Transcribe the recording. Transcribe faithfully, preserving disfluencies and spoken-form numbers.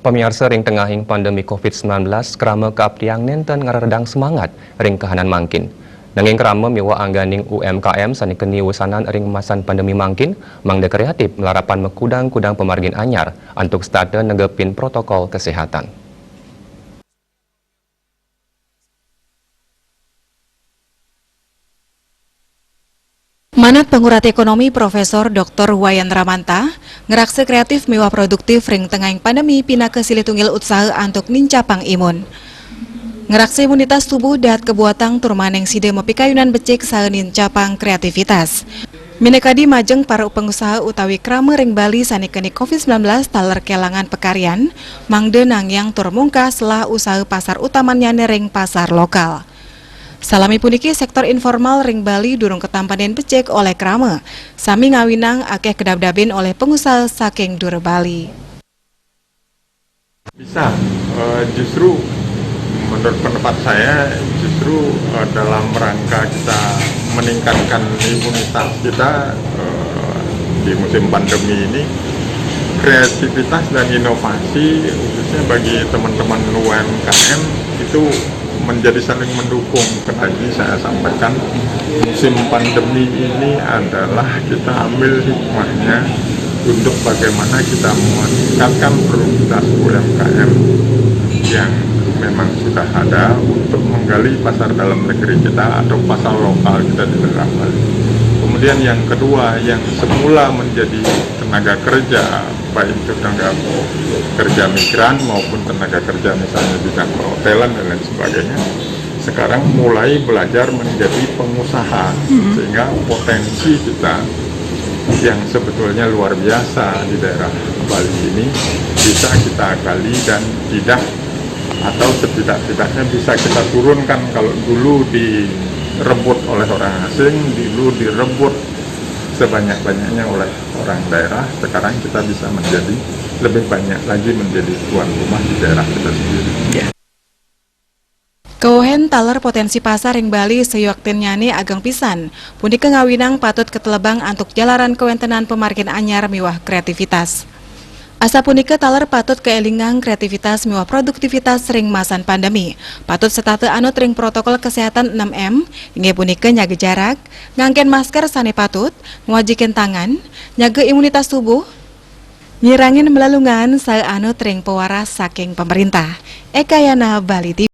Pamiarsa, ring tengahing pandemi covid sembilan belas, krama kaaptiang nenten ngreredang semangat ring kahanan mangkin. Nanging krama miwah angganing U M K M sane keni wusanan ring masan pandemi mangkin, mangda kreatif malarapan makudang-kudang pamargin anyar antuk setata negepin protokol kesehatan. Manut pangurati ekonomi Profesor Doktor Wayan Ramanta, ngraksa kreatif miwah produktif ring tengahing pandemi pinaka silih tunggil utsaha antuk nincapang imun. Ngraksa imunitas tubuh dahat kabuatang tur maning sida mapikayunan becik saha nincapang kreativitas. Minakadi majeng para pangusaha utawi krama ring Bali sane keni covid sembilan belas taler kelangan pakaryan, mangda nangiang tur mungkah selah usaha pasar utamannyane ring pasar lokal. Salami puniki sektor informal ring Bali durung katampanin becik olih krama, sami ngawinang akeh kadabdabin olih pangusaha saking dura Bali. Bisa, eh, justru menurut pendapat saya, justru, eh, dalam rangka kita meningkatkan imunitas kita, eh, di musim pandemi ini, kreativitas dan inovasi, khususnya bagi teman-teman U M K M, itu menjadi saling mendukung. Sekali lagi saya sampaikan, musim pandemi ini adalah kita ambil hikmahnya untuk bagaimana kita meningkatkan produktivitas U M K M yang memang sudah ada untuk menggali pasar dalam negeri kita atau pasar lokal kita di daerah Bali. Kemudian yang kedua, yang semula menjadi tenaga kerja, baik itu tenaga kerja migran maupun tenaga kerja misalnya bidang perhotelan dan lain sebagainya, sekarang mulai belajar menjadi pengusaha, sehingga potensi kita yang sebetulnya luar biasa di daerah Bali ini bisa kita gali dan tidak, atau setidak-tidaknya bisa kita turunkan. Kalau dulu direbut oleh orang asing, dulu direbut sebanyak-banyaknya oleh orang daerah, sekarang kita bisa menjadi lebih banyak lagi menjadi tuan rumah di daerah kita sendiri. Kawehin taler potensi pasar ring Bali sayuaktinnyane ageng pisan, punika ngawinang patut katelebang antuk jalaran kawentenan pamargin anyar miwah kreativitas. Asapunika taler patut kaelingang kreativitas miwah produktivitas ring masan pandemi. Patut setata anut ring protokol kesehatan enam M, inggih punika nyaga jarak, ngangken masker sane patut, ngwajikin tangan, nyaga imunitas tubuh, nyirangin malelungan saha anut ring pawaras saking pemerintah. Ekayana, Bali T V.